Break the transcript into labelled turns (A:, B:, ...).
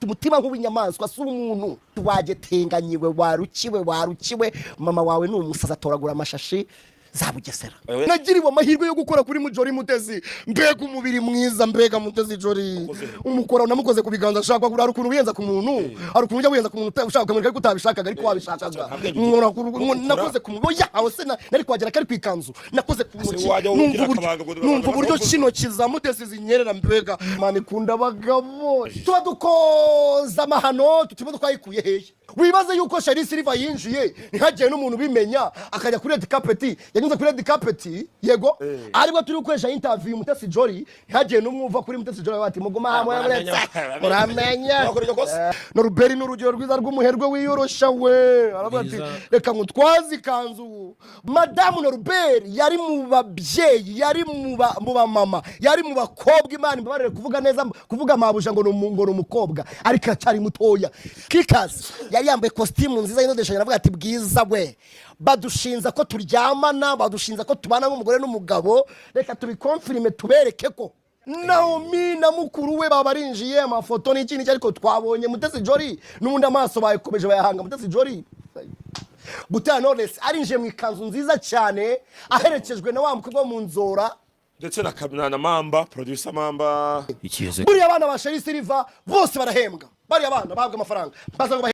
A: Afite umutima nk'uw'inyamaswa, si umuntu. Wagetenganyiwe, warukiwe, warukiwe. Mama wawe ni umusazi, atoragura amashashi za Bugesera. Nagiriwe amahirwe yo gukora kuri Mujori Mutesi. Mbega umubiri mwiza, mbega Mutesi Jori! Umukora namukoze ku biganza, ashaka hari ukuntu wiyenza ku muntu, hari ukuntu ujya wiyenza ku muntu ushaka ukamwereka ko utabishakaga ariko wabishakaga. Nakoze ku muntu, oya, aho se nari kwagera kari ku ikanzu. Nakoze ku ntoki,
B: Wajya
A: numva
B: ugira
A: uburyo
B: akabanga ngo
A: numva uburyo kino kiza Mutesi zinyerera. Mbega mani, ikunda abagabo! Tuba dukoza amahano, tuba twayikuye hehe? Wibaze yuko Sherrie Silver yinjiye ntihagire n'umuntu ubimenya, akajya kuri red carpet. Yanyuze kuri red carpet, yego, aribwo turi gukoresha interview Mutesi Jolly, ntihagire n'umwe uva kuri Mutesi Jolly bati: "Muguma hamwe muretse muramenye."
B: Wakora iryo kosa?
A: Norbert ni urugero rwiza rw'umuherwe wiyorosha. We aravuga ati: "Reka ngutwaze ikanzu." Madamu Norbert yari mu babyeyi, yari mu bamama, yari mu bakobwa. Imana imbabarire kuvuga neza, kuvuga mabuja ngo ni umukobwa, ariko aracyari mutoya. Kikazi yari yambaye kositimu nziza y'indodeshanyo, aravuga ati: "Bwiza we, badushinza ko turyamana, badushinza ko tubana nk'umugore n'umugabo, reka tubiconfirme, tubereke ko." Naomi na mukuru we baba barinjiye, amafoto n'iki n'iki, ariko twabonye Mutesi Jolly n'ubundi amaso bayakomeje bayahanga Mutesi Jolly. Butera Knowless arinjiye mu ikanzu nziza cyane, aherekejwe na wa mukobwa wo mu Nzora
B: ndetse na Mamba, producer Mamba.
C: Ikize.
A: Buriya abana ba Sherrie Silver bose barahembwa, bariya bana bahabwa amafaranga baza ngo